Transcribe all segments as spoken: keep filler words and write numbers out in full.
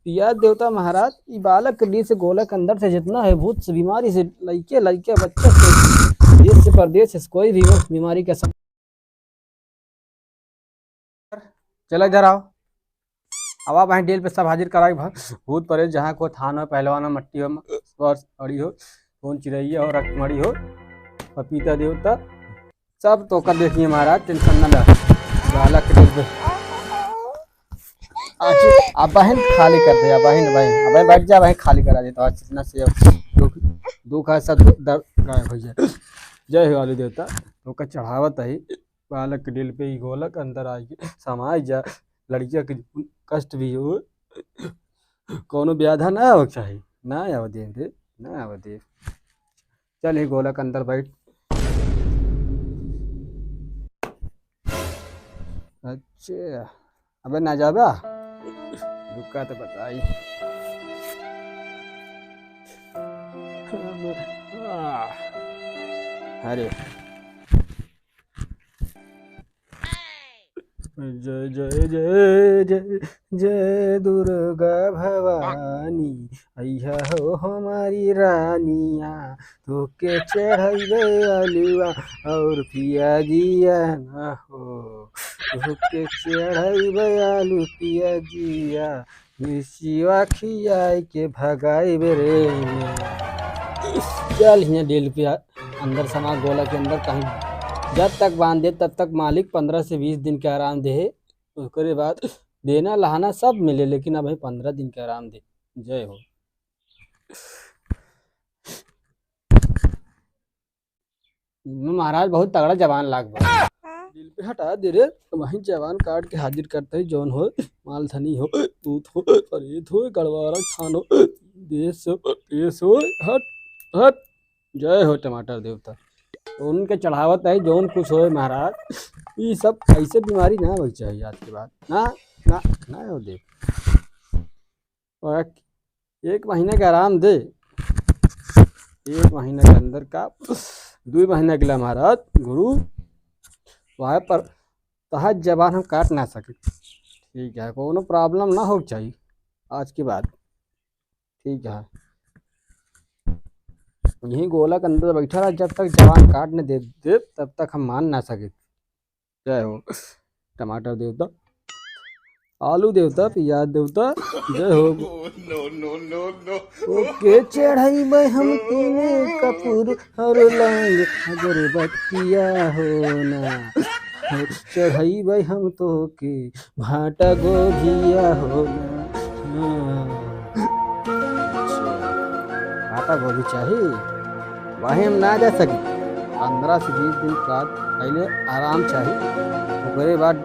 पिया देवता महाराज, ई बालक के दिल से गोलक अंदर से जितना है भूत से बीमारी से लइके, लइके बच्चे से, देश से परदेश से कोई भी हो, बीमारी का सम-, चला इधर आओ। अब आप वहीं डेल पे सब हाजिर कराई भा-, भूत प्रेत जहाँ को थान हो, पहलवान हो, मट्टी हो, स्पर्श, अड़ी हो, कौन चिरैया हो, रक्तमड़ी हो, पपीता देवता, सब तोका देखिए महाराज, tension ना ला। बालक के देख दे। आज अब बहन खाली कर दे, अब बहन, बहन, अब बहन बैठ जा, बहन खाली करा दे, तो आज इतना से दुख, दुख है सब दर्द गायब हो जाए। जय हो आलू देवता, तोका चढ़ावत है बालक के दिल पे ही गोलक अंदर आए के समाई जा, लड़किया के कष्ट भी हो, कौनो व्याधा ना हो चाही, ना आवे देव रे, ना आवे देव। चल ही गोलक अंदर बैठ। अच्छा, अबे ना जाबा? रुका तो बताई। अरे, जय जय जय जय जय दुर्गा भवानी, अइहा हो हमारी रानिया, तोके चढ़इबे अलुआ और पियाजिया ना हो, तोके चढ़इबे आलू पियाजिया, मिर्चिया खियाई के भगाइबे रे। चल हियाँ डेल पे आ, अंदर समा गोला के अंदर कहीं, जब तक बांध दे तब तक मालिक पन्द्रह से बीस दिन के आराम दे, ओकरे बाद देना लहाना सब मिले, लेकिन अबहीं पन्द्रह दिन के आराम दे। जय हो। महाराज बहुत तगड़ा जबान लाग बा। दिल पे हटा दे रे, वहीं जबान काट के हाजिर करते ही जौन हो, माल धनी हो, पूत हो, परेत हो, गड़वारा थान हो, देश हो, देश हो, हट, हट। जय हो टमाटर देवता। उनके चढ़ावत है जौन कुछ होए महाराज, ई सब ऐसे बीमारी ना होई चाहिए आज के बाद। ना, ना, ना हो देव। और एक महीने का आराम दे, एक महीने के अंदर का, दुई महीने के लिए महाराज गुरु, वहाँ पर तहार जबान हम काट ना सके। ठीक है, कोनो problem ना हो चाहिए आज के बाद। ठीक है, यही गोला के अंदर बैठा रहा, जब तक जबान काट न दे, दे तब तक हम मान ना सके। जय हो टमाटर देवता, आलू देवता, प्याज देवता, जय हो। No, no, no, no। ओके चढ़ाई में हम तीने कपूर और लौंग अगरबत्तिया हो ना, चढ़ाई में हम तोके भाटा गोभिया हो ना। हाँ। अच्छा, भाटा गोभी चाही, वहीं हम ना जा सकी। पन्द्रह से बीस दिन बाद पहले आराम चाही, ओकरे बाद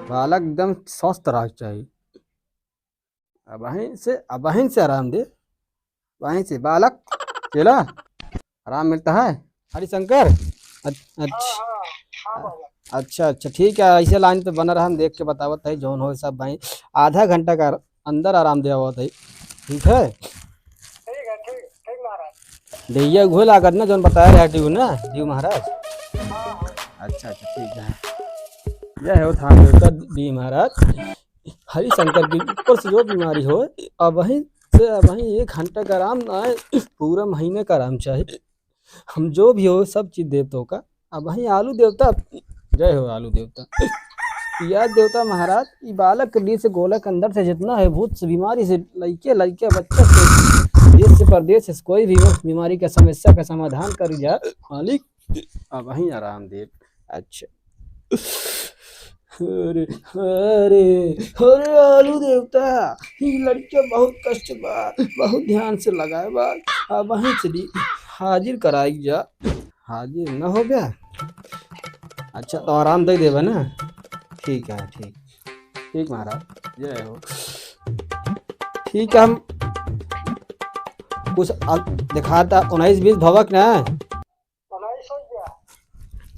बालक एकदम स्वस्थ रह चाही। अबहिन से, अबहिन से आराम दे, वहीं से बालक चला आराम मिलता है। हरिशंकर, अच-, अच्छ-, हाँ, हाँ, हाँ, बाबा। अच्छा, अच्छा, ठीक है, ऐसे line पे बना रहा, हम देख के बतावत है, जौन हो सब भाई, आधा घंटा का अंदर आराम दे आवत है, ठीक है? ठीक है, ठीक, ठीक महाराज। भैया उहे लागत ना, जौन बताया रहा डीव ना, डीव महाराज। हाँ, हाँ। अच्छा, अच्छा, ठीक है, यह है वो थान देवता डीव महाराज। हरिशंकर की ऊपर से जो बीमारी हो, अबहीं से, अबहीं एक घंटा का आराम ना है, पूरा महीने का आराम चाही। हम जो भी हो, सब चीज देव तोका। अबहीं आलू देवता, जय हो आलू देवता, पियाज देवता महाराज, ई बालक के दिल से गोलक अंदर से जितना है भूत से बीमारी से लइके, लइके बच्चे से, देश से परदेश से कोई भी हो, बीमारी का समस्या का समाधान कर जा मालिक। अबहीं आराम देव। अच्छा। अरे, अरे, अरे आलू देवता, ई लड़का बहुत कष्ट बा, बहुत ध्यान से लगाए बा। अबहीं से भी हाजिर कराई जा, हाजिर न हो गया। अच्छा, तो आराम दे देबा ना? ठीक है, ठीक, ठीक महाराज, जय हो। ठीक है, हम कुछ अब दिखाता, उन्नीस बीस भवक ना।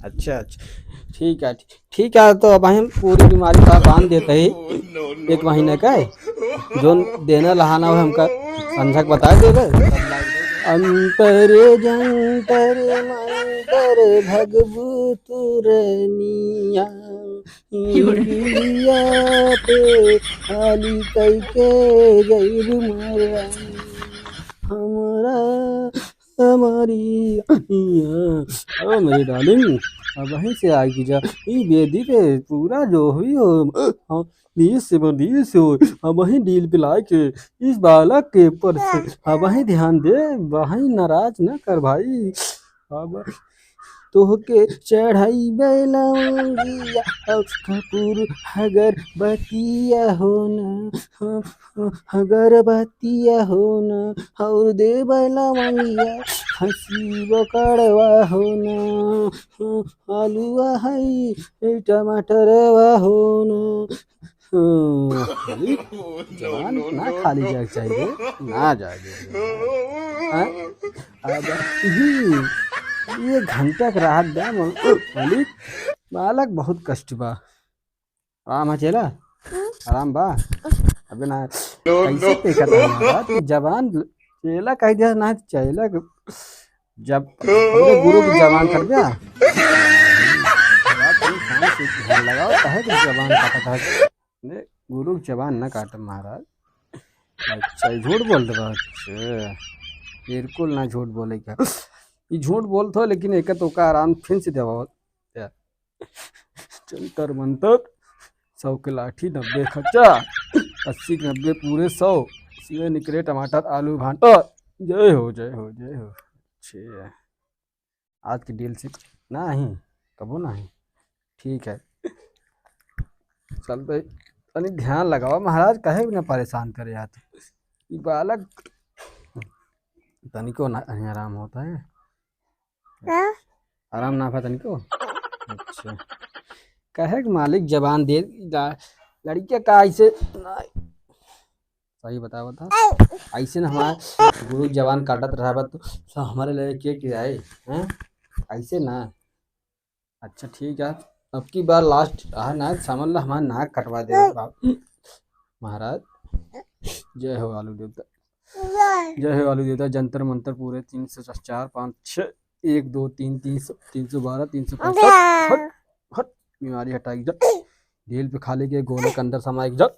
अच्छा, अच्छा, ठीक है, ठीक है, तो अब हम पूरी बीमारी का बांध देते ही एक महीने का है, जोन देना लहाना हो हमका संझक बता देबे। अंतर जंतर मंतर भगबू तू रनिया, बिलिया पे खाली कइके गइब मरनिया। हमरा, हमारी अनिया। ओ मेरी डार्लिंग, अब वहीं से आइगी जा। ई बेदी पे पूरा जो हुई हो, हाँ, नीस से बंदीस हो। अब वहीं डील पे लाइके इस बालक के ऊपर से अब वहीं ध्यान दे, वहीं नाराज न कर भाई। अब तोहके चढ़ाई लवंगिया और कपूर अगरबत्तिया हो ना, हाँ, हाँ, अगरबत्तिया हो ना, और देबै लवंगिया, हंसी बकड़वा हो ना, हाँ, आलूआ है, ए टमाटरवा हो ना। हाँ, खाली जबान ना खाली जाए के चाहिए, ना जाए दे। हाँ? अब, हम्म, ये घंटा के राहत दे, मल-, मालिक, बालक बहुत कष्ट बा। आराम है चेला? हम्म। आराम बा? अबे ना, कैसे देखत है हमारा? तू जबान, चेला कह दिया ना, चेला के, जब अपने गुरु की जबान कर दिया। बात नहीं, ध्यान से ध्यान लगाओ, काहे के जबान काटत है? ने गुरु की जबान ना काटे महाराज। अच्छा, ये झूठ बोल रहा है? अच्छा, बिल्कुल ना झूठ बोले क्या? ये झूठ बोलत हो, लेकिन एक तो का आराम फिर से देवा। जंतर मंतर, सौ के लाठी, नब्बे खच्चा, अस्सी के नब्बे पूरे सौ, सीधे निकले टमाटर, आलू, भांटा। जय हो, जय हो, जय हो। छे, आज की डील से ना ही, कबो ना ही। ठीक है, चलते तनी ध्यान लगावा महाराज, कहे भी ना परेशान करे यार। ई बालक तनिको ना आराम होता है। हाँ? आराम ना भा तनिको? अच्छा। कहे के मालिक जबान दे दा, लड़किया का ऐसे ना, सही बतावा था। ऐसे ना हमार गुरु जबान काटत रहा बा तो सब हमारे लगे के किराए, हैं? ऐसे ना। अच्छा ठीक है, अब की बार लास्ट रहा ना, समझ ला हमार नाक कटवा दे बा-, महाराज। जय हो आलू देवता। जय हो आलू देवता, जंतर मंतर पूरे तीन सौ चार, पाँच, छः, एक, दो, तीन, तीन सौ, तीन सौ बारह, तीन सौ पैंसठ, हट, हट, बीमारी हटाई जा। ढील पे खाली के गोले के अंदर समाई जा।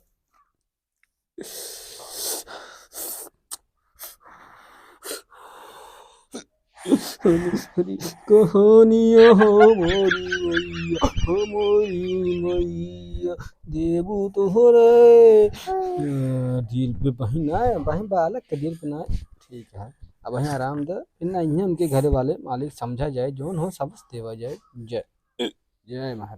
कहानिया हो मोरी मैया, हो मोरी मैया, देबू तोहरे। अ, दिल पे बहिन ना, बहिन बालक के दिल पे ना। ठीक है, अब वहीं आराम दे, फिर ना इन्हें उनके घरे वाले मालिक समझा जाए, जौन हो सब देवा जाए। जय, जय महाराज।